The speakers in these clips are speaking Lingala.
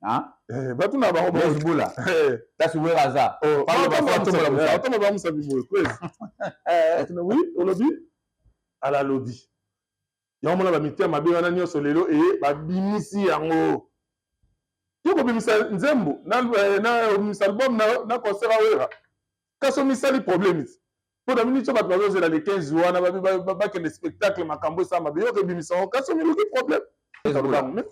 Eh, batuna bango bula eh. kasi wera aza oh, otoma bamusabi boye kwezi oui olobi alalobi yango mona bamiteya mabe wana nyonso lelo eye babimisi yango yo kobimisa nzembo na eh, obimisa album na concert awera kasi omisali problème ti mpo na miniti bato bazozela le 15 wana bakende spectacle makambo esala mabe yo okebimisa yango kasi omiluki problème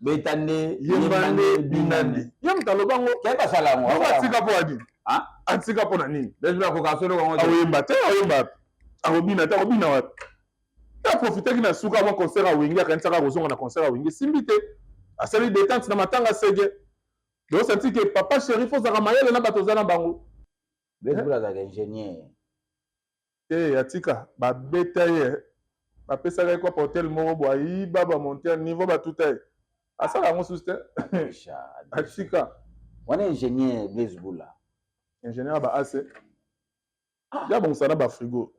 beta nde yemba nde bina nde ye moto aloba yango basala yango atika mpo ya nini atika mpo na nini akoyemba te akoyemba akobina te akobina wapi aprofitaki na suka mwa concert ya wenge akanisaka akozonga na concert ya wenge esimbi te asali detente na matanga sege donc santi ke papa chéri fo ozalaka mayele na bato oza na bango. Blaise Bula azalaka ingénieur. Te atika babeta ye bapesaka ye kopa hotel moko bo ayiba ba monter niveau batuta ye asala yango susu te atika wana ingénieur Blaise Bula ingénieur ba AC ah. Ya bongisa na ba frigo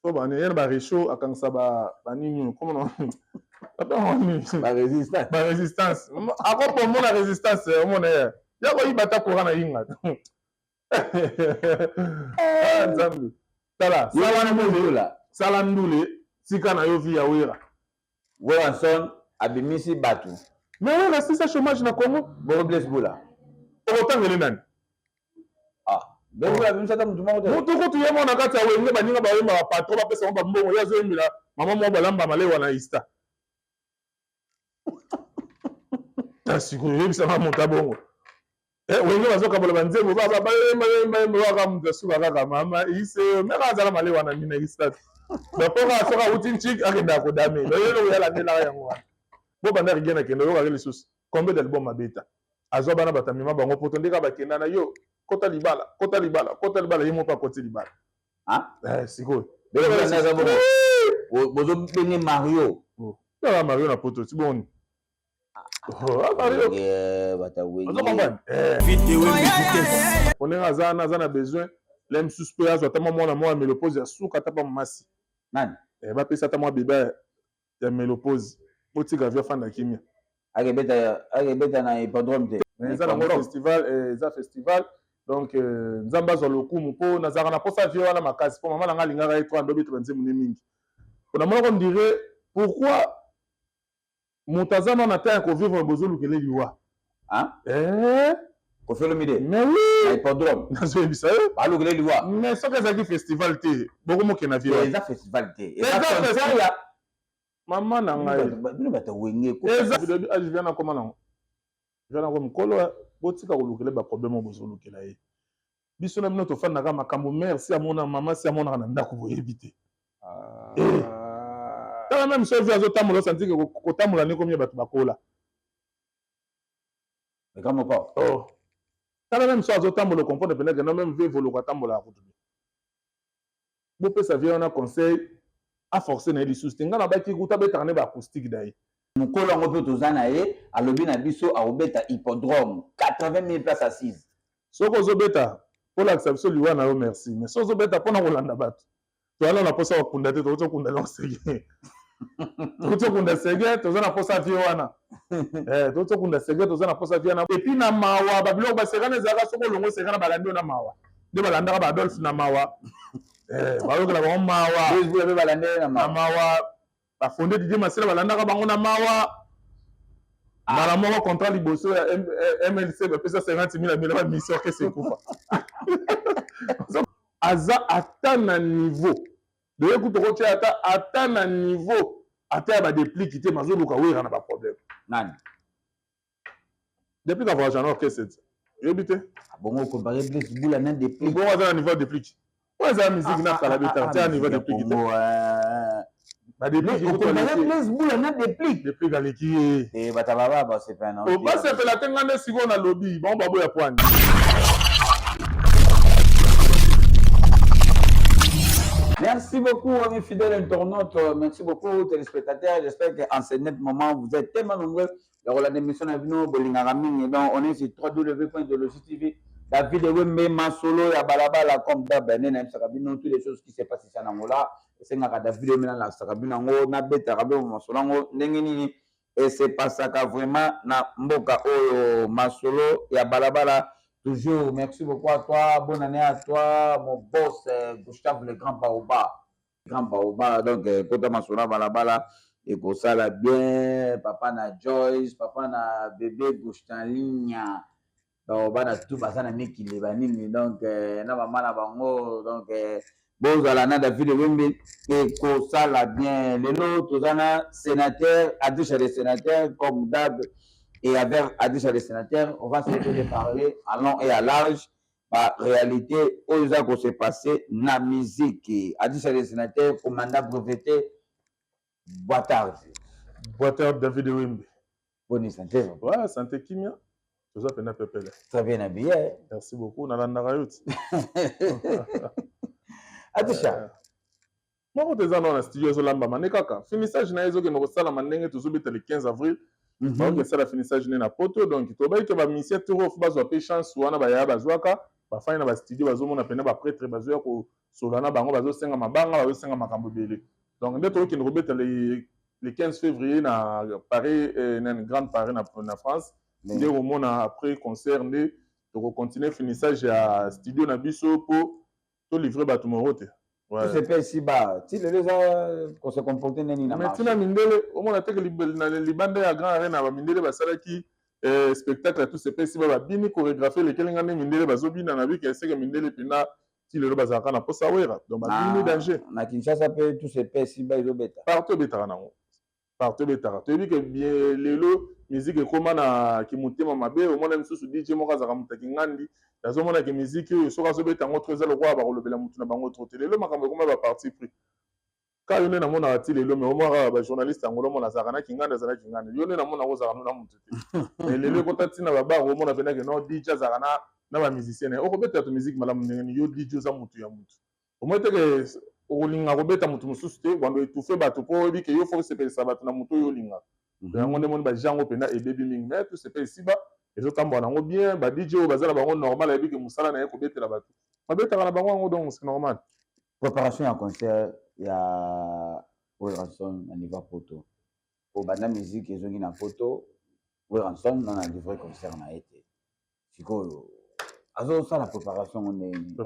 so bani ye na ba rechaud akangisa ba banini oyo komona ba résistance akopomona résistance omona ye ya koyiba ata courant na yinga ah, nzambe tala sala ndule sala ndule tika na yo vi ya wera Werrason abimisi batu mais wera sisa chômage na Congo bongo Blaise Bula okotangele nani ah Blaise Bula abimisi ata mutu moko te mutu kutu ye moko na kati ya wenge baninga bayemba ba patron bapesa bango bambongo ye azoyembela mama moko balamba malewa na ista ta sikoyo oyebisaka moto abongo eh, wenge bazokabola banzembo bayembayembayemba moto asuka kaka mama ise meka azala malewa na nini ista donc mpo kaka soki awuti ncik akendaka kodame donc ye eloko yalandelaka yango wana bo banda rigene akende oyokaki lisusu combien d'album abeta azwa bana bato amema bango poto nde kaka bakenda na yo kota libala kota libala kota libala ye moko akoti libala eh, sikoyo bozobenge mario oh. kaka mario na poto ti boni oh, ah, ondenge aza wana aza na besoin le mosusu mpe azwa ata mwa mwana mwa melopose ya suka ata mpa masi nani eh, bapesa ata mwa bebe ya melopose botika vie afanda kimia akebeta na hippodrome te eza nango festival eh, eza festival donc euh, nzambe azwa lokumu mpo nazalaka na mposa vie wana makasi mpo mama na ngai alingaka ye trop andobi to banzembo ne mingi mpo namonaka on dirait pourquoi moto aza nano ata ya kovivre bozolukele liwa eh? Koffi Olomide mais oui na hippodrome nazoyebisa yo balukele liwa mais soki ezalaki festival te bokomokenda vie eza festival te eza concert ya mama na ngai bino bato wenge eza age via nakoma nango via nako mokolo botika kolukela baproblème oyo bozolukela ye biso na bino tofandaka makambo mare si amona mama si amonaka na ndako boyebi te ah. eh. tala meme soki vi azotambola osantike kotambola nde komi ya bato bakola oh. Tala meme so azotambola okomprendre mpenza kenda meme vie evoloko atambolaka kutu Bopesa vieux wana conseil a forcer na ye lisusu te. Nga nabaki kutu abetaka nde ba acoustique na ye. Mukolo yango pe toza na ye alobi na biso akobeta hippodrome 80.000 places assises. Soki ozo beta po olakisa biso liwa na yo merci mais soki ozo beta pona kolanda batu toza nanu na posa ya kokunda te tokoki kokunda nanu seguin tokoki kokunda seguin toza na posa vie wana eh, tokoki kokunda seguin toza na posa vie wana epuis na mawa babiloko basekana ezalaka soki olongo sekana balandi yo na mawa nde balandaka ba Adolphe na mawa eh, bayokela bango mawa na mawa bafonde Didier Masela balandaka bango na mawa ah. mbala moko contrat liboso ya MLC bapesa 50 000 amela ba mission orchestre ekufa aza ata na niveau doye kutu okotia ata ata na niveau ata ya badepliki te mazoluka wera na baproblème nani Depuis ka voyage na orchestre ti. Yobi te. Ah, bongo comparer Blaise Bula na Deplick. Bongo aza na niveau Deplick. Oyo eza musique na kala beta, tia niveau Deplick te. Ba Deplick ko comparer Blaise Bula na Deplick. Deplick aleki ye. Eh bata baba ba sepela na. Oh ba sepela te nga nde sikoyo na lobi, bango baboya poani. Merci beaucoup, amis fidèles internautes. Merci beaucoup, téléspectateurs. J'espère qu'en ce net moment, vous êtes tellement nombreux ya kolanda émission na bino bolingaka mingi donc on est sur www.logitv David Wembe masolo ya balabala comme d'hab nde nayebisaka bino toutes les choses qui se passe ici en Angola esengaka David Wembe nalakisaka bino yango nabetaka bino masolo yango ndenge nini. Esepasaka vraiment na mboka oyo, masolo ya balabala toujours. Merci beaucoup à toi, bonne année à toi, mon boss Gustave le Grand Baoba, Grand Baoba. Donc kota masolo ya balabala ekosala bien. Papa na Joyce, papa na bébé Gustalinia, donc bana tu baza na mikili banini, donc na mama na bango. Donc bozala na David Wembe, ekosala bien. Lelo toza na sénateur Adisha le sénateur, comme d'hab, et avec Adisha le sénateur, on va essayer de parler à long et à large ba réalité oyo eza kose passer na musique. Adisha le sénateur, commandant breveté, boa tarde. Boa tarde, David Wembe. Boni santé? Ouais, santé kimia, toza mpena pepele. Très bien habillé. Merci beaucoup, nalandaka yo ti. Adisha. Moko toza nao na studio, ezolambama nde kaka finissage na ye ezokende kosalama ndenge tozobeta le 15 avril. Baoki esala finissage nde na Poto. Donc tobai ke bamusicien tour oyo bazwa mpe chance wana, bayaya bazwaka, bafandi na bastudio, bazomona mpena baprêtre bazoya kosola na bango, bazosenga mabanga, bazosenga makambo ebele. Donc nde tokokende kobeta le 15 février na Paris, nani, Grande Paris na France. Nde komona après concert nde tokocontinue finissage ya studio na biso mpo tolivre bato moro te. Mpe esiba ti lelo eza kose comporte ndeni na Mais ntina mindele omona teke na libanda ya Grand Arena, bamindele basalaki spectacle ya tout sepe esiba, babini chorégraphie elekelinga nde mindele bazobina na bika eseke. Mindele mpena ti lelo bazalaka na posa Wera, donc babini danger. Na Kinshasa mpe tout sepe esiba ezobeta? Partout ebetaka nango, partout ebetaka. Toyebi ke lelo musique ekóma na kimotema mabe. Omona misusu DJ moko azalaka moto akingandi, azomonaki musique oyo soki azobeta yango trop, eza lokola bakolobela motu na bango trop te. Lelo makambo ekóma baparti pris ka yo nde namonaka ti lelo. Me omonaka bajournaliste yango, lomona azalaka na kingandi, azala kingandi. Yo nde namonaka ozalaka no na motu te. Mais lelo ekota ntina babar, omona mpenake no DJ azalaka na bamusicien na ye. Okobetela to musique malamu ndenge nini? Yo DJ oza motu ya motu, omoi teke okolinga kobeta motu mosusu te, bando étouffe bato mpo oyebi ke yo fo osepelisa bato na motu oyo olingaka. Yango nde moni bajango mpenza ebebi mingi. Mais tout sepe esiba ezotambola nango bien. Ba DJ oyo baza na bango normal, ayebi ke mosala na ye kobetela bato, babetaka na bango yango, donc c'est normal. Préparation ya concert ya Werrason na niveau Poto, obanda musique ezongi na Poto, Werrason na livre concert na ye te. Sikoyo azosala préparation ngo ndenge?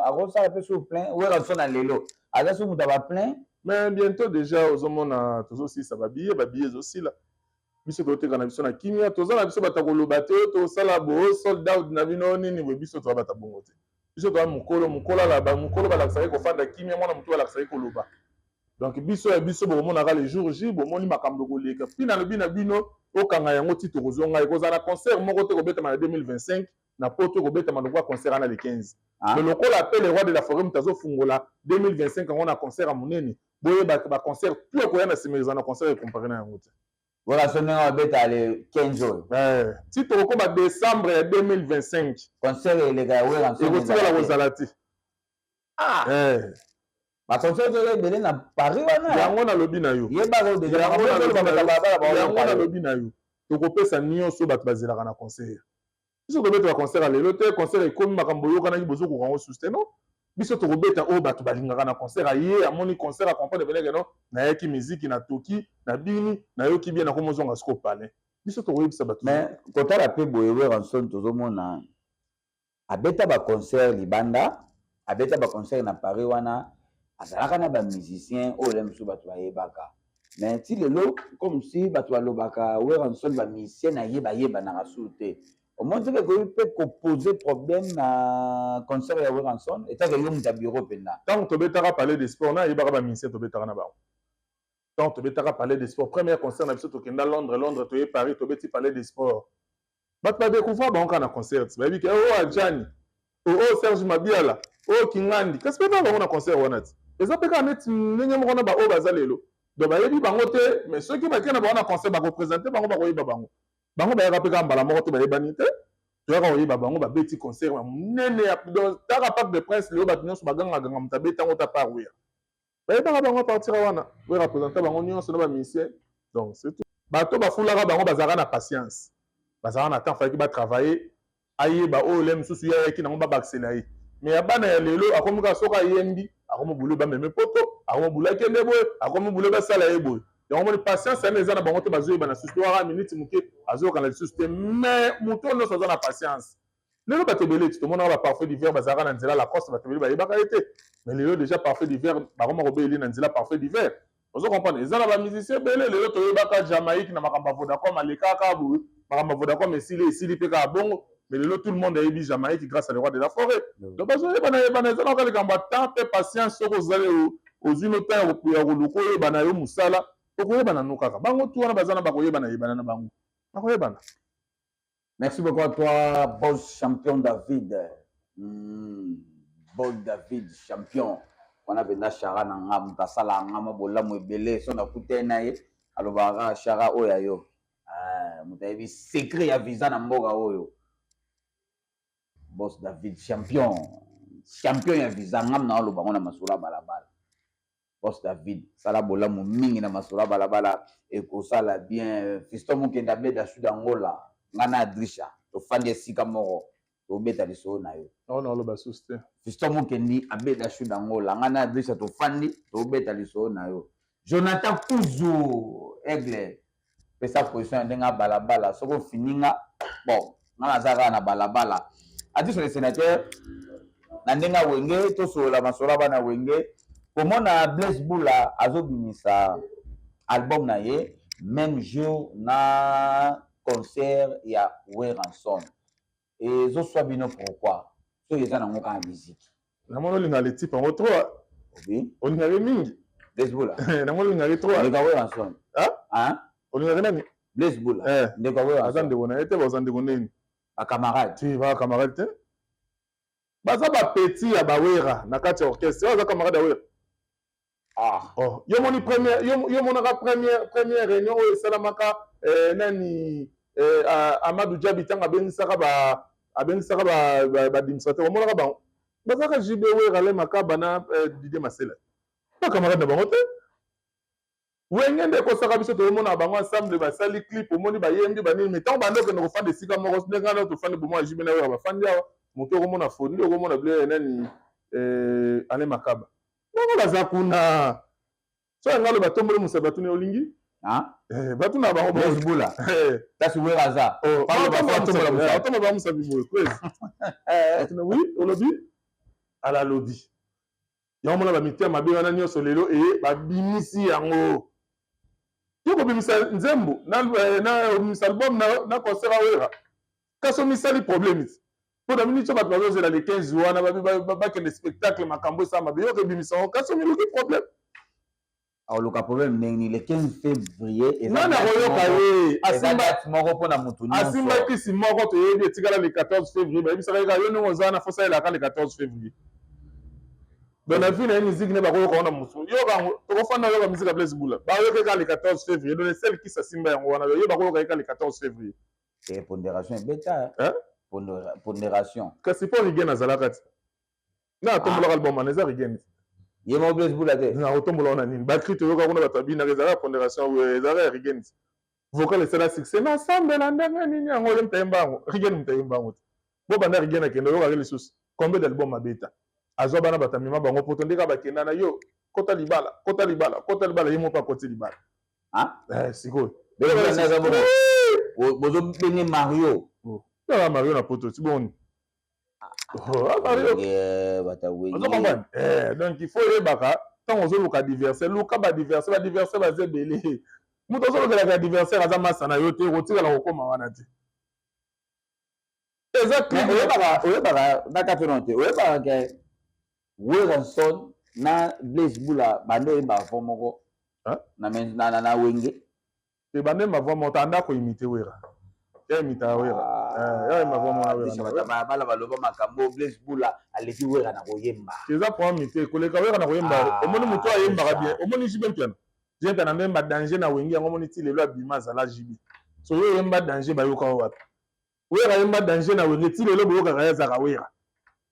Akosala mpe sur plein? Werrason na lelo aza so moto ya baplein? Mais bientôt déjà ozomona tozosilisa babillet, babillet ezosila. Biso toteka na biso na kimia, toza na biso bato ya koloba te tosala bo sold out na bino nini boye. Biso toza bato bongo te. Biso toza mokolo mokolo alaba mokolo, balakisaki kofanda kimia, mwana motu balakisaki koloba. Donc biso ya biso bokomonaka le jour J, bomoni makambo ekoleka. Mpi nalobi na bino, okanga yango ti tokozonga, ekozala na concert moko te kobetama na 2025 na Poto ekobetama lokola concert wana le 15. Mais lokola mpe le roi de la forêt moto azofungola 2025 yango na concert ya monene, boyeba baconcert tout ekoya na nsima ezala na concert ekompare na yango te. Voilà, so ndenge babeta le 15 oyo. Ti tokokoma décembre ya 2025. Concert eleka ya Wera? Ekotikala kozala te. Baconcert eza ebele na Paris wana. Yango nalobi na yo. Yebaka. Yango nalobi na yo, tokopesa nyonso bato bazelaka na concert. Biso tobeta baconcert ya lelo te. Concert ekomi makambo oyokanaki, bozokoka yango susu te. Non, biso tokobeta oyo bato balingaka na concert. Aye, amoni concert, acomprendre peneke no nayaki miziki, natoki, nabini, nayoki bien, nakomozonga siko palais. Biso tokoyebisa bato. Mais kotala mpe boye, Werrason tozomona abeta baconcert libanda, abeta baconcert na Paris wana, azalaka na bamusicien oyo le mosusu bato bayebaka. Mais ti lelo, comme si bato balobaka Werrason, bamusicien na ye bayebanaka susu te. Omoni soki ekoki mpe kopose problème na concert ya Werrason, etaka yo moto ya bureau mpenza? Ntango tobetaka Palais de Sport, nayebaka bamusicien tobetaka na bango. Ntango tobetaka Palais de Sport, première concert na biso, tokenda Londres, Londres toye Paris, tobeti Palais de Sport, bato badécouvrir bango kaka na concert. Bayebi ke oyo Adjani, oyo Serge Mabiala, oyo Kingandi, kasi mpe bango na concert wana ti eza mpe kaka neti ndenge moko na baoyo baza lelo. Donc bayebi bango te, mais soki bakei na bango na concert, bakoprésente bango, bakoyeba bango. Bango bayaka mpe kaka mbala moko te, bayebani te. Toyaka koyeba bango, babeti concert ya monene ya taka Parc de Prince. Lelo bato nyonso bagangaganga, moto abeti yango ta part Wera, bayebaka bango. Apartir wana Wera représente bango nyonso na bamusicien. Donc c'est tout. Bato bafulaka bango bazalaka na patience, bazalaka na temps, fallaki batravailler, ayeba oyo le mosusu ye ayaki nango, babakisela ye. Mais ya bana ya lelo, akomi kaka soki ayembi, akomi bule bameme Poto, akomi bule akende boye, akomi bule basala ye boye. Yango moni patience yana eza na bango te, bazoyebana susu te. Waka minute moke azoyokana lisusu te, mais moto oyo nyonso aza na patience. Lelo bato ebele ti tomonaka ba Parfait d'hiver bazalaka na nzela Lacoste, bato ebele bayebaka ye te, mais lelo déjà Parfait d'hiver bakoma kobeyeli na nzela Parfait d'hiver. Ozo comprendre? Eza na ba musicien ebele lelo toyebaka Jamaïque na makambo ya Vodacom, alekaka boye, makambo ya Vodacom esili, esili mpe kaka bongo, mais lelo tout le monde ayebi Jamaïque grâce à le roi de la forêt. Donc bazoyebana yebana, eza na kaka likambo ya temps mpe patience. Soki ozali, ozwi no temps ya koluka oyebana yo mosala, okoyebana no kaka. Bango tu wana baza na bakoyebana yebana na bango, bakoyebana. Merci beaucoup à toi, boss champion David. Boss David champion. Wana mpenza chara na nga, moto asala nga mwa bolamu ebele. So nakutani na ye, alobaka chara oyo ya yo. Ah, moto ayebi secret ya visa na mboka oyo. Boss David champion, champion ya visa. Ngam na oloba ngo na masolo ya balabala. Boss David sala bolamu mingi na masolo ya balabala, ekosala bien. Fiston Mokenda abeda sud Angola, nga na Adrisha tofandi esika moko, tobeta lisolo na yo. Awa na oloba susu te. Fiston Mokendi abeda sud Angola, nga na Adrisha tofandi, tobeta lisolo na yo. Jonathan Kuzu Aigle, pesa position ya ndenge ya balabala. Soki ofini nga, bon, nga naza kaka na balabala. Adrisha le sénateur, na ndenge ya Wenge, tosolola masolo ya bana Wenge. Komona Blaise Bula azobimisa album na ye même jour na concert ya Werrason, ezoswa bino pourquoi? Soki eza nango kaka musique. Namoni olingaka le type yango trop. Obi. Olingaka mingi. Blaise Bula. Namoni olingaka trop. Ndeko ya Werrason. Ah? Olingaka nani? Blaise Bula, ndeko ya Werrason. Aza ndeko na ye te, baza ndeko nini? Bacamarade. Ti ba camarade te, baza bapeti ya bawera na kati ya orchestre. Oyo aza camarade ya Wera. Ah. Oh, yo moni première, yo monaka première réunion oyo esalamaka, nani, Amadou Diaby, ntango abengisaka baadministrateur, omonaka bango bazalaka JB, Wera, Le Makaba na Didier Masela, bacamarade na bango te. Wenge nde ekosaka biso, toomona bango ensemble, basali clip, omoni bayembi banini, mais ntango banda okende kofanda esika moko, ndenge wana tofandi bomo ya JB na Wera, bafandi awa, moto okomona Fondi, okomona ble nani, Ale Makaba, bango baza kuna. So yanga aloba tomboli mosa, batuni olingi. Ah? Batuna bango. Blaise Bula. Kasi Wera aza. Otoma bango mosapi boye, prese batuna oui, olobi ala lobi yango. Mona bamite ya mabe wana nyonso lelo eye babimisi yango. Yo kobimisa nzembo na obimisa album na concert awera, kasi omisali problème ti mpo na miniti oyo bato bazozela le 15 wana bakende spectacle, makambo esala mabe. Yo kobimisa yango, kasi omiluki problème. Aoluka problème ndenge nini? Le 15 février. Nani akoyoka ye? Eza date moko mpona motu nyonso. Asimba kisi moko toyebi, etikala le 14 février. Bayebisaka ye kaka yo ndenge oza na fosalelaka le 14 février. Donc na vie na ye, musique nde bakoyoka wana mosu yoka yango, tokofanda yoka musique ya Blaise Bula, bayoka kaka le 14 février. Donc le seul kisi asimba yango wana, ye bakoyoka ye kaka le 14 février. Pondération ebeta. Hein? Pondération. Kasi mpo Rigen azalaka ti na atombolaka album wana, eza Rigen. Ye moko Blaise Bula te. Na kotombola wana nini, bacri toyoka kuna, bato babinaka, ezalaka pondération, ezalaka ya Rigen. Vocal esala succès, nasambela ndenge nini yango, ye moto ayemba yango, Rigen moto ayemba yango te. Bo banda Rigen akende, oyokaki lisusu combien d'album abeta? Azwa bana, bato amema bango poto, ndenge bakenda na yo, kota libala, kota libala, kota libala, ye moko akoti libala. Sikoyo. Bozobenge Mario. Kaka Mario na poto ti boni Mario. Donc il faut oyebaka, ntango ozoluka adversaire, luka baadversaire. Baadversaire baza ebele. Moto ozolukelaka adversaire aza masa na yo te, kotikala kokóma wana te. Eza Oyebaka na kati ono te, oyebaka ke Werrason na Blaise Bula bande oyembaka voix moko na Wenge. Te, bande ma voix moko, anda koimite Wera, ya imitaka Wera, ya yemba voix moko na Wera. Bala baloba makambo, Blaise Bula aleki Wera na koyemba. Eza problème te koleka Wera na koyemba. Omoni moto ayembaka bien, omoni JB Mpiana, JB Mpiana nde yemba danger na Wenge yango. Omoni ti lelo abima, azala JB. So yo oyemba danger, bayoka o wapi? Wera yemba danger na Wenge, ti lelo boyokaka ye, azalaka Wera.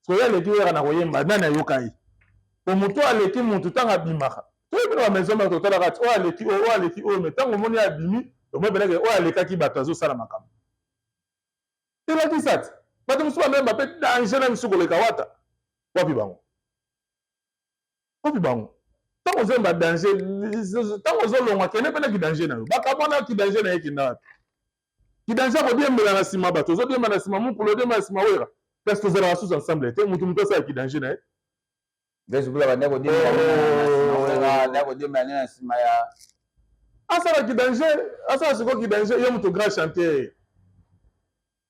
So ye aleki Wera na koyemba, nani ayoka ye? Po moto aleki mutu ntango abimaka, toyebi na bamaison moko totalaka ti oyo aleki oyo, oyo aleki oyo, mais ntango omoni abimi, omoni penake oyo alekaki bato azosala makambo. Elakisa ti bato mosusu bamemba mpe danger na misu koleka Wata. Wapi bango? Wapi bango? Ntango ozoyemba danger, ntango ozolongwa, kende mpe na kidanger na yo. Bakamwana kidanger na ye kenda wapi? Kidanger akodiembela na nsima bato, ozodiemba na nsima mokolo, odiemba na nsima Wera, kasi tozalaka susu ensemble te. Motu motu asala kidanger na ye. Blaise Bula banda kodiembela nde na nsima ya asala kidanger, asala sikoyo kidanger. Yo moto grand chanteur,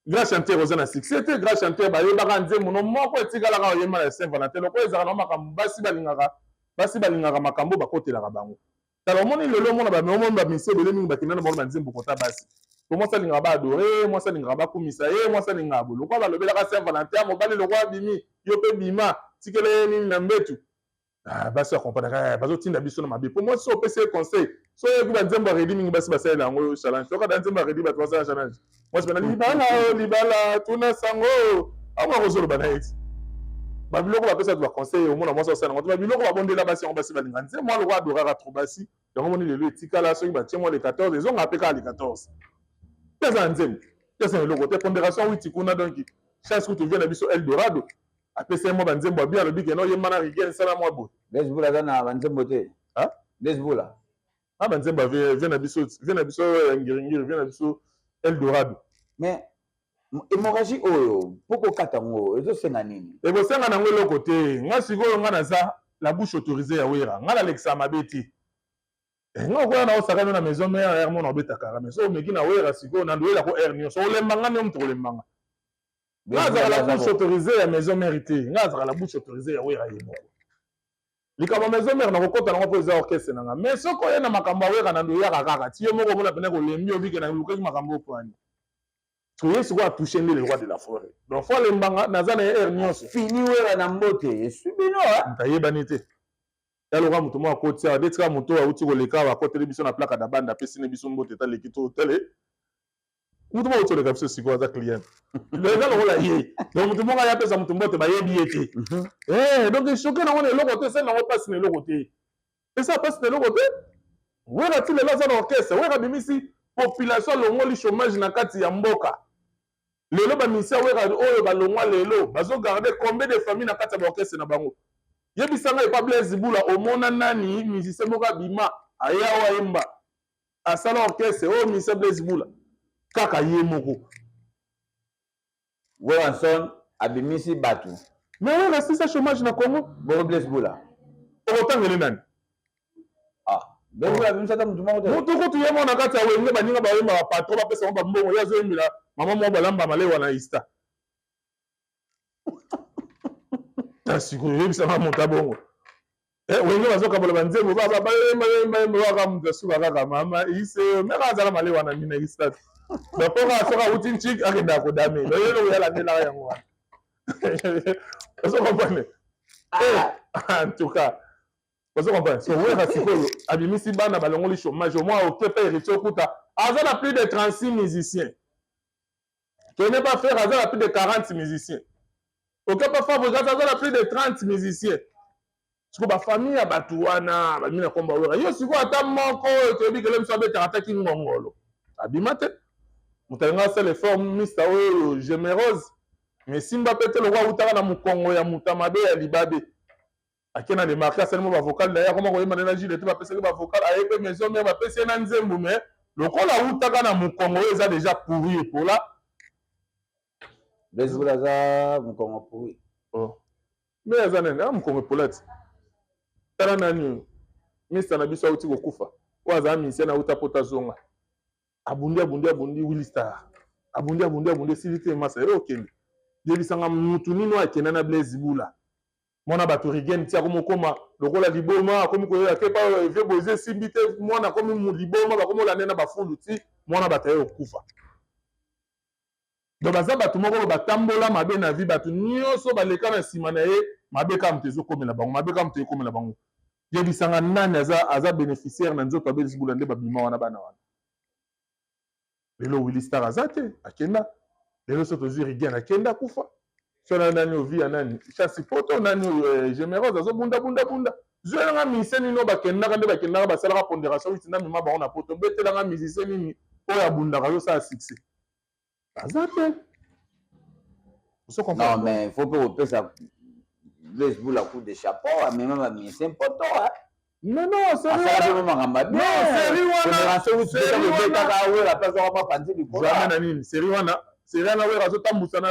grand chanteur, oza na succès te. Grand chanteur, bayebaka nzembo no moko etikalaka oyemba na Saint Valentin. Lokola ezalaka na makambo basi balingaka, basi balingaka makambo bakotelaka bango. Tala, omoni lelo, omona omoni bamisi ebele mingi bakenda na bango banzembo kota basi. Po mwasi alingaka baadorer, mwasi alingaka bakumisa ye, mwasi alingaka bo lokola balobelaka Saint Valentin. Mobali lokola abimi, yo mpe bima, tikela ye nini na mbetu. Ah, basi bakompanaka, bazotinda biso na mabe. Po mwasi so opesi ye conseil, so oyoki banzembo ya Redi mingi, basi basalela yango challenge. Soki ada nzembo ya Redi, bato basala challenge. Mwasi pena libala o libala, tuna sango awa kozoloba na ye ti babiloko bapesa bato baconseil. Omona mwasi asala yango te, babiloko babondela basi yango. Basi balinga nzembo wana lokola adoraka trop basi yango. Moni lelo etikala, soki batie mwa le 14, ezonga mpe kaka le 14 te. Aza na nzembo te, aza na eloko te. Pondération witi kuna, donc chance kutu vie na biso Eldorado apesa ye mwa banzembo abi, alobi keno oyemba na Rigen, sala mwa boye. Blaise Bula aza na banzembo te? Blaise Bula. A banzembo vie na biso, vie na biso ya ngiringiri, vie na biso Eldorado. Mais hémorragie oyo, mpo kokata yango ezosenga nini? Ekosenga nango eloko te. Nga sikoyo, nga naza la bouche autorisée ya Wera. Nga nalekisaka mabe te. Nga okoya na osakani na Maison Mère, aire mona obetaka, mais so omeki na Wera sikoyo, na ndoyelako aire nyonso, olembanga nde moto kolembanga. Nga azalaka la bouche autorisée ya Maison Mère te, nga azalaka la bouche autorisée ya Wera ye moko. Likambo ya Maison Mère, nakokɔta nango mpo eza orchestre na nga, mais soki oye na makambo ya Wera, na ndoyaka kaka ti yo moko omona pene kolembi, obike na lukaki makambo opwani. Toye sikoyo atouche nde le roi de la forêt, donc fo alembanga, naza na ye aire nyonso. Fini Wera na mbote eswi bino. Moto ayebani te ya lokola moto moko akoti awa, detika moto oyo awuti koleka awa, akoteli biso na plaka da banda, apesi ne biso mbote, taleki to tele moto moko auti koleka biso sikoyo, aza client, eza lokola ye. Donc moto moko aya apesa moto mbote, bayebi ye te. Donc echoquer nango na eloko te, esali nango mpasi na eloko te, esa mpasi na eloko te. Wera ti lelo aza na orchestre. Wera abimisi population, alongoli chômage na kati ya mboka. Lelo bamusicien Wera oyo balongwa lelo bazogarder combien de famille na kati ya baorchestre na bango? Yebisanga, epa Blaise Bula omona nani musicien moko abima, aya oyo ayemba, asala orchestre oyo? Musicien Blaise Bula kaka ye moko. Werrason abimisi bato. Mais Wera asisa chômage na Congo. Bongo Blaise Bula? Okotangele nani? Ah, Blaise Bula abimisi ata motu moko te. Motu kutu ye moko na kati ya Wenge, baninga bayemba, bapatron bapesa bango bambongo, ye azoyembela mama moko balamba malewa na ista. Ta sikoyo, oyebisanga moto abongo Wenge bazokabola banzembo, bayemba yemba yemba kaka, moto asuka kaka mama ise meka azala malewa na nini na ista. Donc mpo kaka soki awuti ncik, akendaka kodame, donc ye eloko yalandelaka yango wana. Ozo comprendre? En tout cas, ozo comprendre? So Wera sikoyo abimisi bana, balongoli chômage au moins. Oke mpe Héritier, okuta aza na plus de 36 musiciens. Kende pa Ferre, aza na plus de 40 musiciens. Oke pa Fabregas, aza na plus de 30 musiciens. Sikoyo bafamille ya bato wana babimi na nkombo ya Wera. Yo sikoyo, ata moko oyo toyebi kele biso abetaka ataki ngongolo abima te. Moto alinga asala effort, mista oyo Gemerose, mais simba mpe te, lokwa awutaka na mokongo ya moto ya mabe ya libabe. Ake na Lemarque, asali mo bavocal na ye, akoma koyemba nde na Gile te. Bapesaki bavocal, aye mpe Maison Mère, bapesi ye na nzembo, mais lokola awutaka na mokongo oyo eza déjà pourri, epola. Blaise Bula aza mokongo pourri? Oh. Me aza nani? Aza mokongo epola ti. Tala nani, mista na biso auti kokufa, oyo azala musicien, auta poto, azonga, abundi, abundi, abundi. Willy Star abundi, abundi, abundi, esili te. Masa ye okende, yebisanga mutu nini oyo akenda na Blaise Bula. Mwana bato Rigen ti akomi okoma lokola liboma, akomi koyeba ke pa vie boye esimbi te. Mwana akomi liboma, bakomi olande na bafulu ti mwana bato aye kokufa. Donc baza bato moko oyo batambola mabe na vie. Bato nyonso baleka na nsima na ye, mabe kaka moto ezokomela bango, mabe kaka moto ekomela bango. Yebisanga nani aza bénéficiaire na nzoto ya Blaise Bula nde babima wana, bana wana? Lelo Willy Star aza te, akenda. Lelo so tozwi Rigen, akenda, akufa. So na nani ovi ya nani, Chasi Poto, nani oyo, Gemerose azobunda bunda bunda. Zwelanga musicien nini oyo bakendaka nde bakendaka, basalaka pondération witi na mema bango na poto. Betelanga musicien nini oyo abundaka, azosala succès? Aza te. Non, mais il faut mpe kopesa Blaise Bula coup de chapeau, amema bamusicien poto. Mais non, série wana. Makambo ya bien. Série wana. Série wana. Wera pe azwaka mapanzi likolo. Jamais na nini. Série wana. Série wana Wera azotambusa na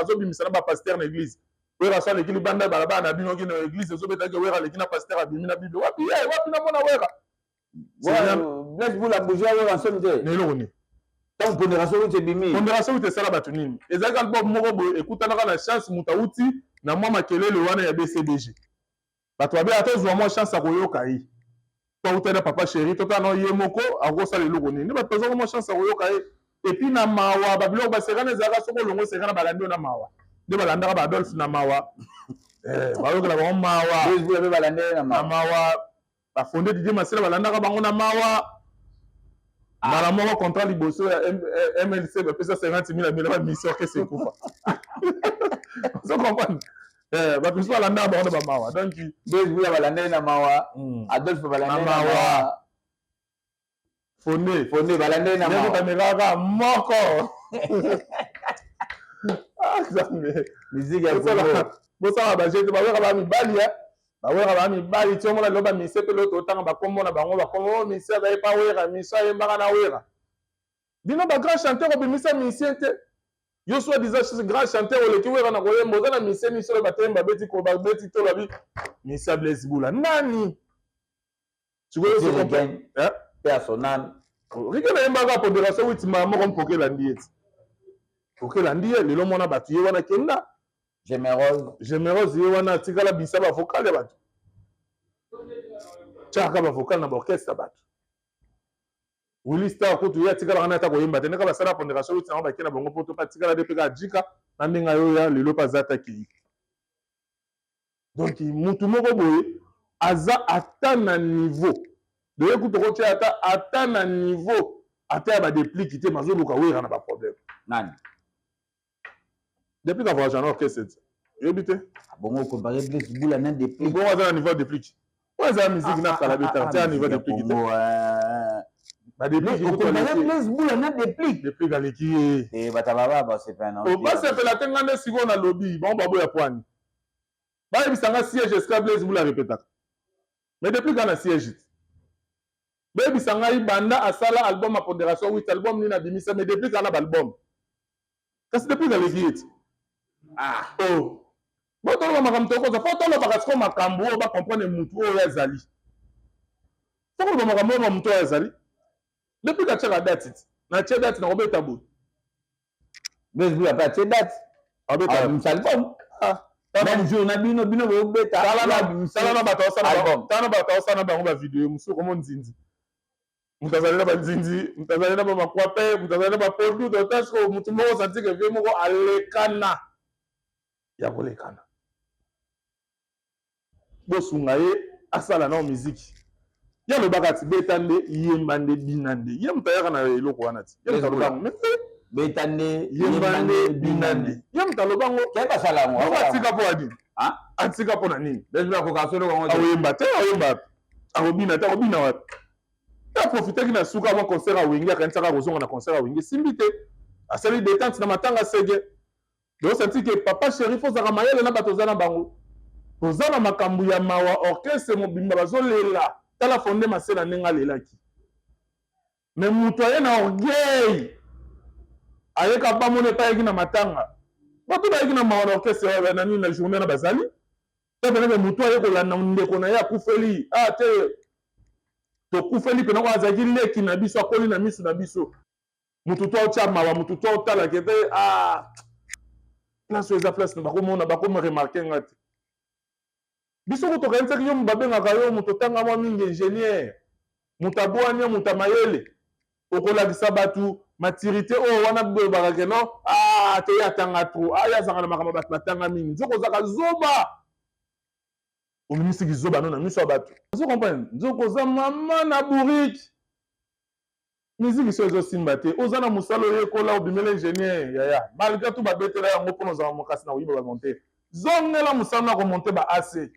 azobimisa na ba pasteur na église. Wera so aleki libanda balabala na bino kino église ezobetaki Wera aleki na pasteur abimi na Bible. Wapi ye? Wapi namona Wera? Blaise Bula bouger Wera nsomi te. Na eloko nini? Ntango pondération wuti ebimi. Pondération wuti esala bato nini? Ezalaki album moko boye ekutanaka na chance moto awuti na mwa makelele wana ya BCBG. Bato babe ata ozwa mwa chance ya koyoka ye. To awutaki na papa chéri to tala ye moko akosala eloko nini. Nde bato bazwaka mwa chance ya koyoka ye. Et puis na mawa ba biloko basekana ezalaka soki olongo sekana balandi yo na mawa. Nde balandaka ba Adolphe na mawa. Eh, bayokela bango mawa. Blaise Bula pe balandi ye na mawa. Na mawa. Bafonde Didier Masela balandaka bango na mawa. Mbala moko contrat liboso ya MLC bapesa 50 000 amela ba mission orchestre ekufa. Ozo comprendre? Eh, bato mosusu balandaka bango na bamawa. Donc Blaise Bula balanda ye na mawa, Adolphe balanda ye na mawa. Fonde. Fonde balanda ye na mawa. Bamekaka moko. Ah, Nzambe. Musique ya Congo. Bosala ba jeu te baweka ba mibali ya. Bawera ba mibali ti omona lelo ba mise pe lelo totanga ba kombo na bango ba kombo oh mise azali pa wera mise ayembaka na wera bino ba grand chanteur obimisa musicien te yo soit disant grand chanteur oleki wera na koyemba oza na musicien nini solo batelemi babeti ko babeti tolo abi musicien Blaise Bula nani sikoyo pe à son âme Rike nayembaka pondération witi mbala moko mpoke elandi ye ti mpoke elandi ye lelo mwana bato ye wana kenda Gemerose. Gemerose ye wana atikala bisa ba vocal ya bato. Tiaka ba vocal na ba orchestre ya bato. Willy Star kutu ye atikalaka na ata koyemba te ndenge basala pondération witi yango bake na bango poto mpe atikala de mpe kaka jika na ndenge ayo ya lelo mpe aza ata kei. Donc mutu moko boye aza ata na niveau doye kutu okotia ata ata na niveau ata ya ba depliki te mazoluka wera na ba problème. Nani? Depuis ka voyage en orchestre ti. Yobi te. Bongo comparer Blaise Bula na Deplick. Bongo aza na niveau Deplick. Oyo eza musique na kala beta, tia niveau Deplick te. Ba Deplick ko comparer Blaise Bula na Deplick. Deplick aleki ye. Eh bata baba ba sepela na. O ba sepela te nga nde sikoyo na lobi, bango baboya poani. Bayebisa nga siège esika Blaise Bula repetaka. Mais Deplick ana siège te. Bayebisa ngai banda asala album ya Ponderation 8 album nini abimisa mais Deplick ana ba album. Kasi depuis naleki ye ti. Ah. Oh. Botoloba makambo tokoza. Fo tolobaka sikoyo makambo oyo ba comprendre mutu oyo azali. Fo koloba makambo oyo mutu oyo azali. Depuis katiaka date ti. Na tie date na kobeta boye. Blaise Bula pe atie date. Abeta abimisa album. Ah. Même jour na bino bino bobeta. Tala na bato osala tala na bato osala bango ba video mosusu komo nzinzi. Moto azali na banzinzi, moto azali na bamakwape, moto azali na bapondu, tota sikoyo moto moko santi ke vie moko alekana ya kolekana. Bosunga ye asala nao miziki. Ye alobaka ti beta nde yemba nde bina nde. Ye moto ayaka na eloko wana ti. Ye moto aloba yango. Mais beta nde yemba nde bina nde. Ye moto aloba yango. Keba asala yango. Bongo atika mpo na nini? Atika mpo na nini? Akoyemba te, akoyemba akobina te, akobina wapi? Ye aprofitaki na suka mwa concert ya Wenge, akanisaka akozonga na concert ya Wenge, esimbi te. Asali detente na matanga sege. Donc senti que papa chéri faut ozalaka mayele na bato oza na bango. Toza na makambo ya mawa, orchestre mobimba bazolela. Tala Fonde Masela ndenge alelaki. Mais moto aye na orgueil, ayeka bamona epai ayaki na matanga. Bato bayaki na mawa na orchestre na nini na journée na bazali. Te pena moto aye kolanda ndeko na ye akufeli. Ah te tokufeli pena oyo azalaki leki na biso akoli na miso na biso. Moto to otya mawa, moto to otala ke te ah place oyo eza place bakomona bakoma remarquer nga te. Biso ko tokanisaki yo babengaka yo moto otanga mwa mingi ingénieur, moto abwanya, moto ya mayele. Okolakisa bato maturité oyo wana bolobaka ke non ah te ye atanga trop, ah ye azalaka na makambo bato batanga mingi. Nzoko ozalaka zoba. Obimisi kizoba no na miso ya bato. Ozo comprendre? Nzoko oza mama na bourrique. Musique so ezosimba te. Oza na mosala oyekola obimela ingénieur yaya. Malgré tout babetela yango mpona ozala makasi na koyiba ba monte. Zongela mosala na komonte ba AC.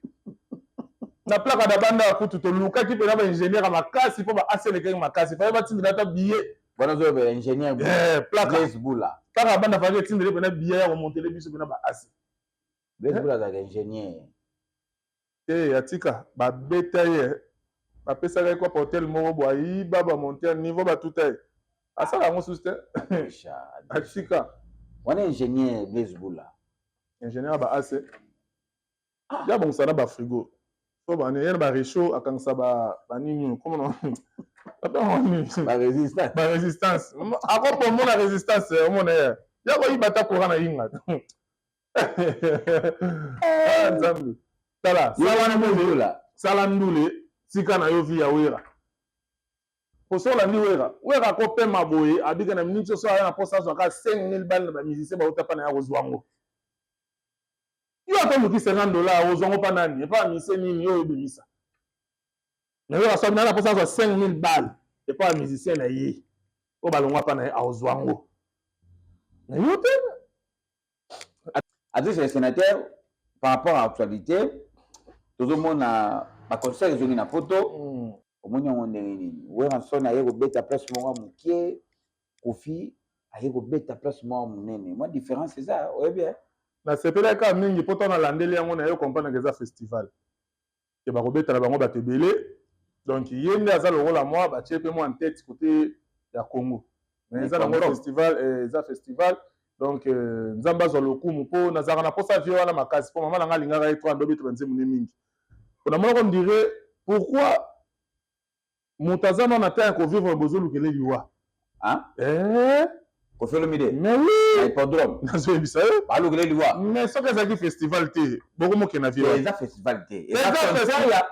Na plaque da banda ya kutu tolukaki mpena ba ingénieur ya makasi mpo ba AC elekaki makasi. Fallait batindela ata billet. Wana ozoyeba ingénieur plaque Blaise Bula. Plaque ya banda fallait etindele mpena billet ya komontele biso mpena ba AC. Blaise Bula azalaka ingénieur. Te atika babeta ye. Bapesaka ye kopa hotel moko bo ayiba bamonte niveau batuta ye, asala yango susu te, atika. Wana ingénieur Blaise Bula. Ingénieur ba AC ya bongisa na bafrigo so bani ye na barechaud, akangisa banini oyo komona barésistance, akopomona résistance, omona ye ya koyiba ata courant na yinga. Nzambe, tala, sala ndule, sala ndule, tika na yo vie ya Wera. Poso olandi Wera, Wera akopema boye, abika na miniti so aya na mposa azwaka 5000 bale na bamusicien bauta mpa na ya kozwa yango. Yo ata oluki 50 $, ozwa yango mpa nani? Epa musicien nini oyo ebimisa na Wera? So na mposa azwa 5000 bale epa ya musicien na ye oyo balongwa mpa na ye, akozwa yango na yo te. Adresse le sénateur, par rapport à actualité, tozomona baconcert ezongi na Poto. Omoni yango ndenge nini? Werrason aye kobeta place moko ya mokie, Kofi aye kobeta place moko ya monene. Mwa différence eza, oyebi? Nasepelaki kaka mingi mpo ntango nalandeli yango, na ye comprendre ke eza festival ke bakobetala bango bato ebele. Donc ye nde aza lokola mwa batie mpe mwa tête côté ya Congo, mais eza nango festival, eza festival. Donc Nzambe azwa lokumu, mpo nazalaka na mposa vie wana makasi, mpo mama na nga alingaka ye trop, andobeta banzembo ne mingi. Mpo namonaka on dirait pourquoi moto aza nano na temps ya kovivre, bozolukela liwa. Eh? Kofi Olomide? Mais oui. Na hippodrome. Nazoyebisa yo. Balukele liwa. Mais soki ezalaki festival te, bokomokenda vie? Eza festival te. Eza festival ya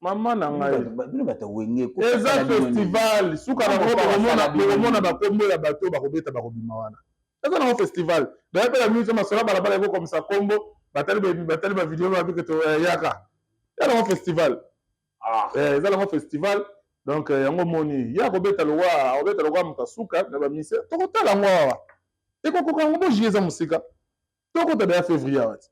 mama na ngai. Bino bato Wenge. Eza festival, suka nango bokomona bakombo ya bato bakobeta, bakobima wana. Eza nango festival. Daye mpe na miso masolo balabala ekokomisa kombo, batali bavideo, babike toyaka. Eza nango festival, eza nango festival. Donc yango moni ye akobeta lokwa, akobeta lokwa moto asuka na bamise. Tokotala yango awa, ekokoka yango bo juillet eza mosika, tokota deya février awa ti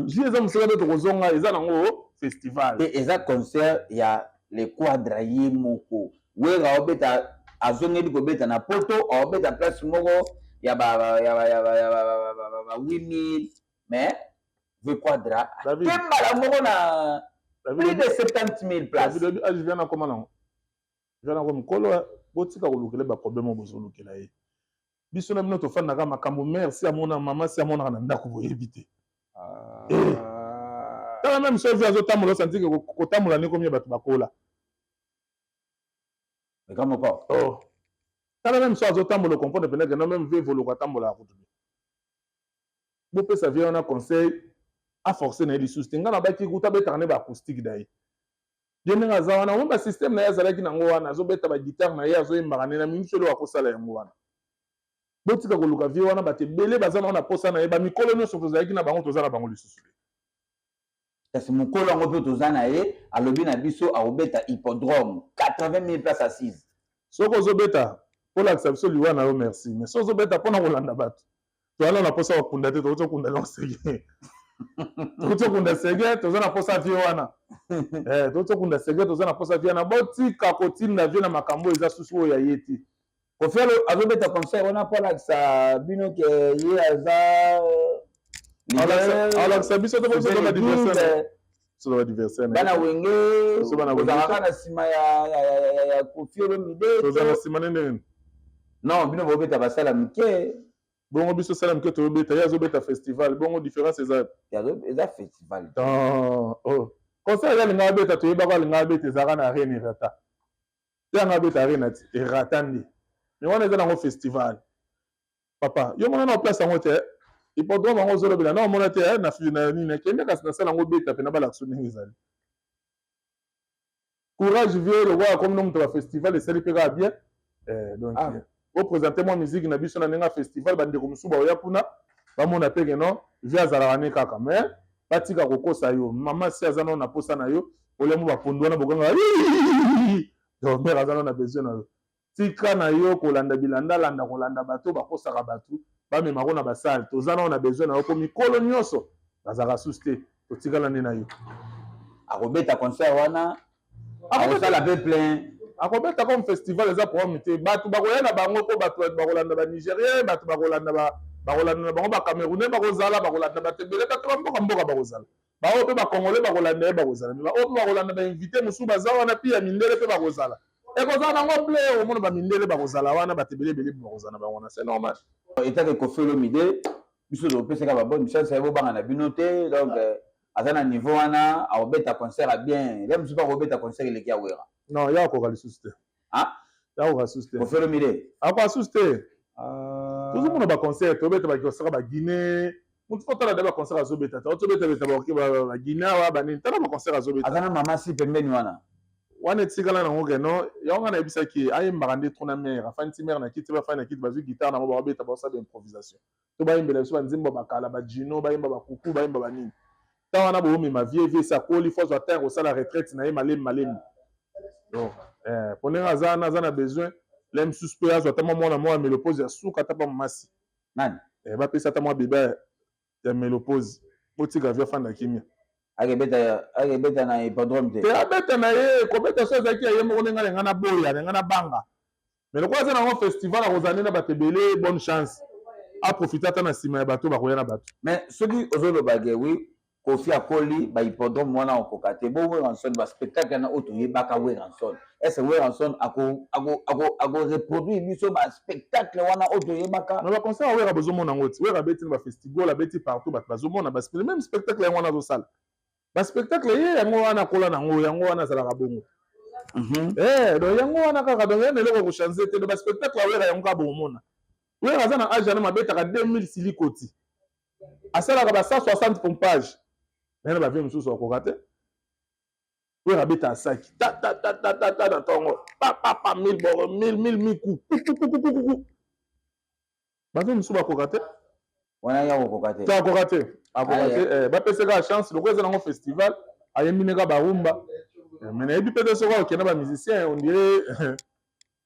juillet eza mosika mpe tokozonga. Eza nango festival. Te, eza concert ya Le Quadra ye moko. Wera aobeta, azongeli kobeta na Poto, aobeta place moko ya ba 8000, mais Le Quadra te mbala moko na plus de 70 000 places. David age viana akoma nango, viana ko mokolo. Botika kolukela baproblème oyo bozolukela ye. Biso na bino tofandaka makambo mare si amona, mama si amonaka na ndako, boyebi te. Tala, même soki azotambola, osantike kotambola nde komi bato bakola. Likambo pa. Oh. Tala, même so azotambola, comprendre pena ke no même vie evoloko, atambolaka kutu te. Bopesa vie wana conseil, aforce na ye lisusu te. Ngai nabaki kuta abetaka nde baacoustique na ye. Ye ndenge aza wana, omoi basystème na ye azalaki nango wana, azobeta baguitare na ye, azoyembaka nde na mingi. Eloko akosala yango wana. Botika koluka vie wana. Bato ebele baza nango na posa na ye. Bamikolo nyonso tozalaki na bango, toza na bango lisusu te. Kasi mokolo yango mpe toza na ye, alobi na biso akobeta hippodrome, 80 000 place assise. Soki ozobeta mpo olakisa biso liwa na yo, merci. Mais soki ozobeta mpona kolanda bato, toza na mposa kokunda te. Tokoki okunda na sege, tokoki okunda sege, toza na mposa vie wana. Tokoki okunda sege, toza na mposa vie wana. Botika kotinda vie na makambo oyo eza susu oyo ya ye te. Kofi azobeta concert wana mpo alakisa bino ke ye aza Alakisa biso te, biso badversaire. Bana Wenge ozalaka na nsima ya Kofi Olomide. Tozala na nsima nde ndenge? Non, bino bobeta basala mike. Bongo biso sala mike tozobeta, ye azobeta festival. Bongo différence eza? Eza festival. Oh. Concert eza alinga abeta, toyebaka alinga abeta, ezalaka na arene, erata te. Yanga abeta arena ti erata nde. Mais wana eza nango festival, papa. Yo mona na place yango te, hippodrome yango ozolobela na omona te na nini. Akende kasi nasala yango, beta mpena balakisa ndenge ezali. Courage vie, lokola akomi no moto ya festival, esali mpe kaka bien. Donc oprésente mwa musique na biso na ndenge ya festival, bandeko mosusu baoya kuna bamona mpe ke non, vie azalaka ne kaka. Mais batika kokosa yo. Mama si aza nano na posa na yo, olia mo bapondu wana bokanga. Donc mare aza nano na besoin na yo. Tika na yo kolanda bilandalanda, kolanda bato bakosaka bato, bamemako na basale. Toza nano na besoin na yo, mpo mikolo nyonso bazalaka susu te, totikala nde na yo. Akobeta concert wana, akosala mpe plein. Akobeta comme festival, eza problème te. Bato bakoya na bango, mpo bato bakolanda, banigérien, bato bakolanda, bakolanda na bango, bacamerounais bakozala, bakolanda bato ebele, bato bamboka mboka bakozala. Baoyo mpe bacongolais bakolanda ye bakozala, me baoyo mpe bakolanda bainvité mosusu baza wana mpe ya mindele mpe bakozala. Ekozala nango ble, omona bamindele bakozala wana, bato ebele ebele bakozala na bango wana, c'est normal. Etake Koffi Olomide, biso topesaka ba bonne chance, ye bobanga na bino te. Donc aza na niveau wana, akobeta concert ya bien. Le mosusu mpe akobeta concert eleki ya Wera. Non, ya akoka lisusu te. Ah? Ya akoka lisusu te. Koffi Olomide akoka lisusu te. Tozomona baconcert tobeta, bakosaka baguinée, motu fo tala de baconcert azobeta te, otobeta-beta baguinée awa, banini, tala baconcert azobeta. Aza na mama si pembeni wana. Wana etikala nango ke non, yango nga nayebisaki ye, ayembaka nde trop na mare, afandi ti mare na kiti, bafandi na kiti, bazwi guitare nango, babeta, baosala baimprovisation to bayembela biso banzembo bakala, bajino bayemba, bakuku bayemba, banini. Ta wana boomema vie vie esi akoli, fo azwa temps kosala retraite na ye malemi malemi. Donc po ndenge aza wana, aza na besoin le mosusu mpe azwa ata mwa mwana mwa ya ménopause ya suka, ata mpa mamasi. Nani? Bapesa ata mwa bebe ya ménopause, botika vie afanda kimia. Akebeta na hippodrome te. Te, abeta na ye, kobeta so azalaki ya ye moko, ndenge alenga na boya, ndenge na banga, mais lokola aza nango festival, akozala nde na bato ebele. Bonne chance, aprofite ata na nsima ya bato bakoya na bato. Mais soki ozoloba ke oui, Koffi akoli, bahippodrome wana okoka te. Bo Werrason, baspectacle wana oyo toyebaka Werrason, est-ce Werrason akoreproduire biso baspectacle wana oyo toyebaka? Na baconcert ya Wera bozomona yango ti Wera abeti na bafestival, abeti partout, bato bazomona même spectacle yango wana azosala. Baspectacle ye yango wana, akola nango yango wana, azalaka bongo. Donc yango wana kaka, donc ya na eloko kochange te. Donc baspectacle ya Wera yango kaka bomona. Wera aza na age wana, mabetaka 2000 silikoti, asalaka ba 160 pompage naye na bavie mosusu akoka te. Wera abeta asaki ta ta ta ta ta ta na ntongo, pa pa pa, mille boro mille mille miku kukukukukuku, bavie mosusu bakoka te. Wana ya kokoka te. Te, akoka te, akoka te. Bapesa kaka chance lokola eza nango festival, ayembi neka barumba. Mais nayebi mpe te soki akokenda bamusicien, on dirait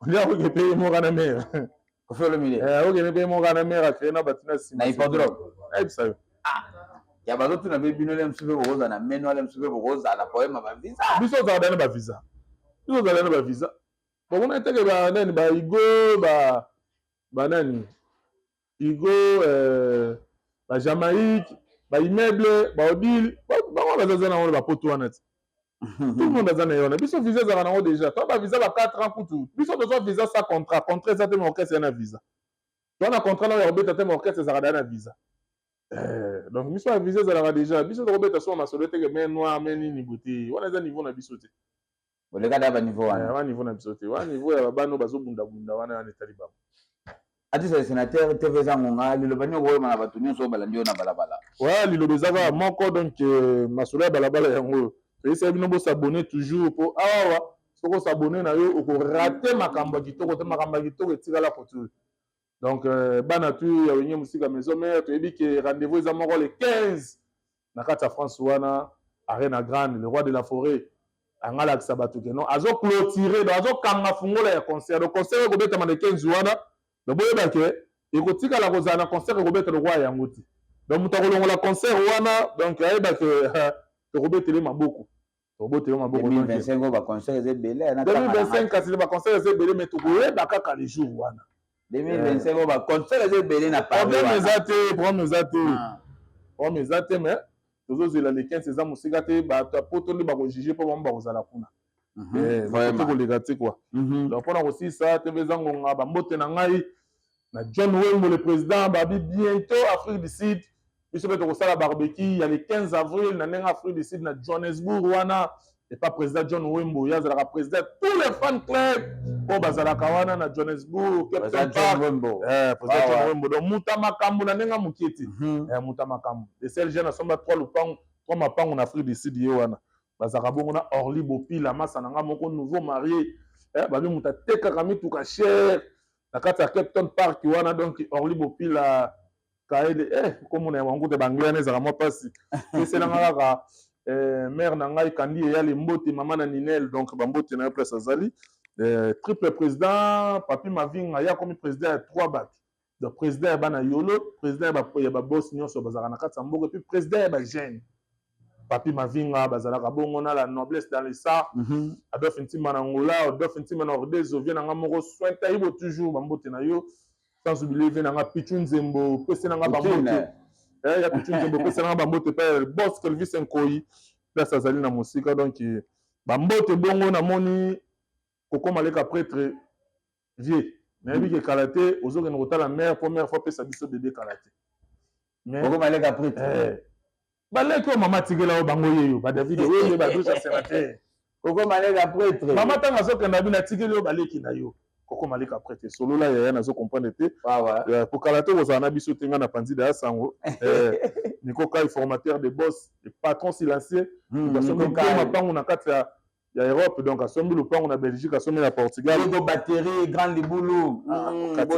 akoki mpe ye moko na mare. Koffi Olomide? Akokende mpe ye moko na mare, acréer na bato na nsima. Na hippodrome? Ayebisa yo. Ya bazotuna mpe bino, le mosusu mpe bokozala na meno, le mosusu mpe bokozala poema bavisa. Biso ozalaka na bavisa, biso ozala na bavisa, bakuna eteke banani, baigo, ba banani, igo, bajamaïque, baimmeuble, baodile, bango bazaza nango na bapoto wana ti. Tout le monde aza na ye wana. Biso visa ezalaka nango déjà, to bavisa ba 4 ans kutu. Biso tozwa visa sa contrat, contrat eza te, ma orchestre ya na visa. To na contrat nango ya kobeta te, ma orchestre ezalaka da na visa. Donc biso ya visa ezalaka déjà. Biso tokobeta so masolo eteke main noire, main nini boye te, wana eza niveau na biso te. Oleka da baniveau wana. Wana niveau na biso te, wana niveau ya babana oyo bazobundabunda wana, wana etali bango. Atisa sénateur TV, eza ngonga, liloba nini okoyeba na bato nyonso oyo balandi yo na balabala? Wa, liloba eza kaka moko. Donc masolo ya balabala yango oyo toyesaki bino, bos'abonner toujours, mpo awawa soki os'abonner na yo, okorater makambo ya kitoko te. Makambo ya kitoko etikala kotu oyo. Donc bana tu ya Wenge Musica Maison Mère, toyebi ke rendez-vous eza moko, le 15 na kati ya France wana, Arena Grande. Le roi de la forêt anga alakisa bato ke non, azoclôturer, donc azokanga fungola ya concert. Donc concert ekobetama le 15 wana. Donc boyeba ke ekotikala kozala na concert ekobeta lokwa yango te. Donc moto akolongola concert wana, donc ayeba ke tokobetele maboko, tokobetele maboko. 2025 oyo baconcert eza ebele. 2025 kasi baconcert eza ebele, mais tokoyeba kaka le jour wana. 2025 oyo baconcert eza ebele na Paris. Problème eza te, problème eza te, problème eza te. Mais tozozela le 15, eza mosika te. Bato ya poto nde bakojuge, mpo bango bakozala kuna te, koleka te quoi. Donc mpona kosilisa te, mpe eza ngonga, bambote na ngai na John Wembo le président, babi bientôt Afrique du Sud, biso mpe tokosala barbecue ya le 15 avril na ndenge Afrique du Sud, na Johannesburg wana, epa président John Wembo. Ye azalaka président tous les fan club oyo bazalaka wana na Johannesburg, Cape Town Park. Président John Wembo, donc muta makambo na ndenge mokie te, muta makambo. Le seul jeune asomba trois lupango, trois mapango na Afrique du Sud, ye wana. Bazalaka bongo na Orly Bopila, masa na nga moko, nouveau marié, babi moto atekaka mituka cher na kati ya Cape Town Park wana. Donc Orly Bopila kaede, komona yango kuta baanglais wana ezalaka mwa mpasi. Eselanga kaka mare na ngai Kandi Eyali, mbote mama na Ninel, donc bambote na yo place azali. Triple président Papi Mavinga, ye akomi président ya trois bato, donc président ya bana Yolo, président ya babos nyonso bazalaka na kati ya mboka, et puis président ya bajeune. Papi Mavinga bazalaka bongo na la noblesse dans le sang. Adolphe Ntima na Ngola, Adolphe Ntima na Ordezo, vie na nga moko soin Taibo, toujours bambote na yo, sans oublier vie na nga Pichu Nzembo, pese na nga bambote. Ya Pichu Nzembo, opesananga bambote epai boss Kelvis Nkoi, place azali na mosika. Donc bambote bongo, namoni kokoma leka prêtre vie, nayebi ke kala te ozokende kotala mare, mpo mare fo apesa biso bebe kala te. Kokoma leka prêtre. Baleki oyo mama atikela oyo bango yeyo, baDavid oyo, badrisha sénateur. Kokoma leka prêtre. Mama ntango azokenda bino, atikeli oyo baleki na yo, kokoma leka prêtre. Solola yaya, nazo comprendre te. Po kala te kozala na biso te. Ngai na panzi ya sango Nico Kai, formateur de boss, de patron silencieux. Asombi mapango na kati ya Europe, donc asombi lupango na Belgique, asombi na Portugal. Diego batterie, grand libulu. Kati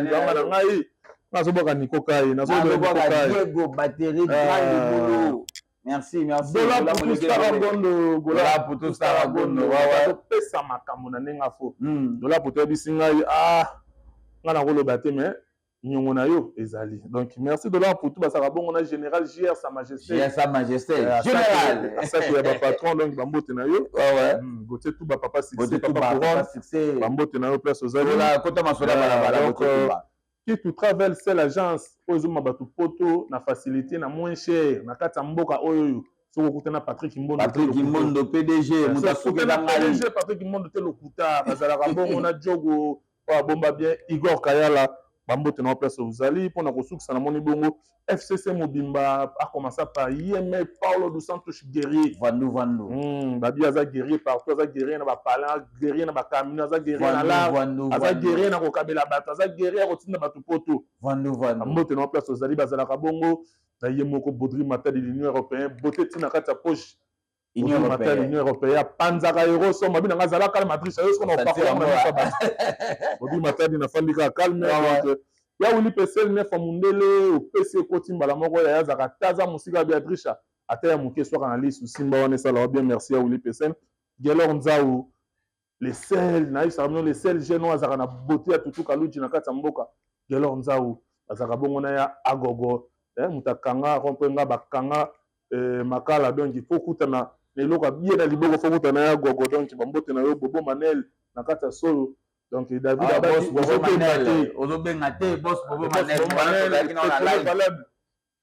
libanga na ngai, nazobwaka Nico Kai. Nazobwaka Diego batterie, grand libulu. Merci, merci. Dola Putu Staragondo. Gola Putu Staragondo. Azopesa makambo na ndenge afo. Dola Putu ayebisi ngai, ah, ngai nakoloba te, mais niongo na yo ezali. Donc merci Dola Putu, bazalaka bongo na général JR Sa Majesté. JR Sa Majesté. Général. Asaki ya bapatron, donc bambote na yo. Gautier Tuba, papa succès, papa couronne, bambote na yo place ozali. Kota masola balabala. Donc Kitu Travel, c'est l'agence oyo ezomema bato poto na facilité, na moins cher, na kati ya mboka oyo. Oyo soki okutana Patrick Mbondo. Patrick Mbondo PDG, moto asukela ngai. PDG Patrick Mbondo te, lokuta. Bazalaka bongo na jogo oyo abomba bien, Igor Kayala, bambote na place ozali. Mpona kosukisa, namoni bongo FCC mobimba, a commencer par Yeme Paulo dos Santos guerrier. Vandu vandu. Babi aza guerrier partout, aza guerrier na bapalin, guerrier na bacamion, aza guerrier na lar, aza guerrier na kokabela bato, aza guerrier ya kotinda bato poto. Vandu vandu. Mbote na place ozali. Bazalaka bongo na ye moko Baudry Matadi, l'Union européen, beauté ntina kati ya poche. Union européenne. Union européenne apanzaka euro so mabi nanga, azala calme. Adriche ayo soko na opakola na miso ya bato. Baudry Matadi, nafandi kaka calme. Donc ya Wili Pesel nefa mundele, opesi ekoti mbala moko. Yaya azalaka ta aza mosika ya Beatrisha, ata ya moke eswaka na lisu, simba wana esalaka bien. Merci ya Wili Pesel. Gelor Nzau, le sel, nayebisaka bino, le sel jeune oyo azalaka na beauté ya Tutu Kaluji na kati ya mboka. Gelor Nzau azalaka bongo na ya Agogo, moto akanga rompe nga bakanga makala. Donc il faut kutana na eloko abie na liboko, faut kutana ya Gogo. Donc bambote na yo Bobo Manel na kati ya solo. Donc David ozobenga te, ozobenga te, boss Bobo Manel.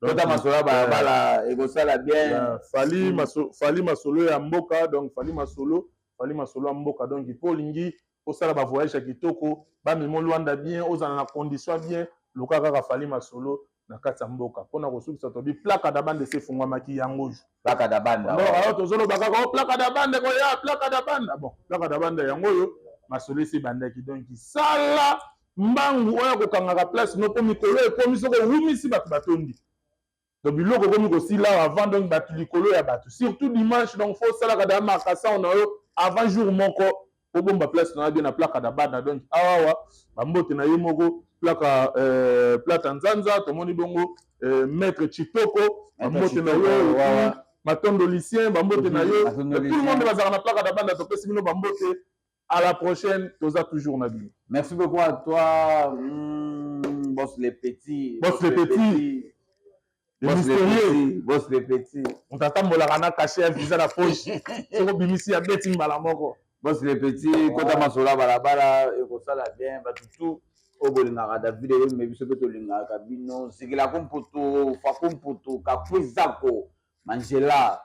Tota masolo ya balabala ekosala bien. Fali Fali masolo ya mboka, donc Fali masolo, Fali masolo ya mboka. Donc mpo olingi osala bavoyage ya kitoko, bamemo Lwanda bien, ozala na condition bien, luka kaka Fali masolo na kati ya mboka. Mpona kosukisa, tobi Plaka da Banda esi efungwamaki, yango oyo. Plaka da Banda. Ayo tozoloba kaka o Plaka da Banda koya, Plaka da Banda. Bon, Plaka da Banda yango oyo, masolo esi ebandaki. Donc sala mbangu oyo akokangaka place no, mpo mikolo ekomi, soki owumisi, bato batondi. Donc biloko ekomi kosila avant, donc bato likolo ya bato, surtout dimanche. Donc fo osalaka da markasan na yo avant jour moko, obomba place na yo bien na Plaka da Banda. Donc awawa bambote na ye moko Plaka Plata Nzanza, tomoni bongo maître Chitoko, bambote na yo. Matondo Lucien, bambote na yo. Tout le monde bazalaka na Plaka da Banda, topesi bino bambote. À la prochaine, toza toujours na bino. Merci beaucoup à toi, boss les petits. Boss les petits. Le mystérieux. Boss les petits. Moto atambolaka na cachet ya visa na poche, soki obimisi, abeti mbala moko. Boss les petits, kota masolo ya balabala ekosala bien. Bato tout oyo bolingaka David Eyembe, biso mpe tolingaka bino. Zikelako mputu, faku mputu, kakwizako Manjela,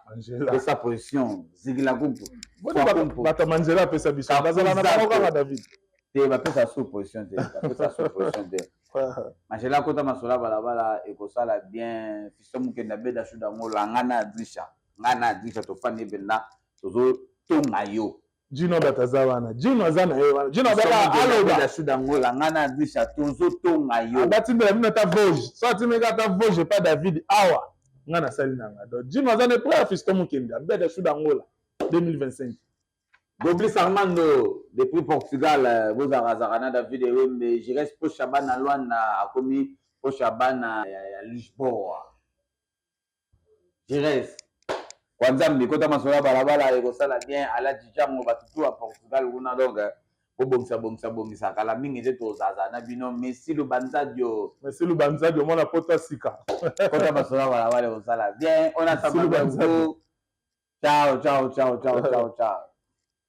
pesa position, zikila kumpu. Bato ya Manjela apesa biso, bazala na bango kaka David. Te, bapesa so position te, bapesa so position te. Manjela, kota masolo ya balabala ekosala bien. Fiston Mokenda beda shuda yango la, nga na Adrisha, nga na Adrisha tofandi mpenza, tozotonga yo. Jino bato aza wana, Jino aza na ye wana, Jino azaka aloba. Shuda yango la, nga na Adrisha tozotonga yo. Abatindela bino ata voge, so atindeli ata voge epa David awa, nga nasali na nga. Donc Jino aza ne prêt. Fiston Mokende abeda shuda Angola 2025. Goblis Armando depuis Portugal, bozalakazaka na David Ewembe. Jires Poshaba na Luanda, akomi Poshaba na ya Lisboa. Jires kwa Nzambe, kota masolo ya balabala ekosala bien. Alati jango bato tu ya Portugal kuna, donc bobongisa, bongisa, bongisa. Kala mingi te tozaza na bino. Messi Lubanzadio. Messi Lubanzadio, mwana poto sika. Kota masolo ya balabala ekosala bien. On a ciao ciao ciao ciao ciao ciao.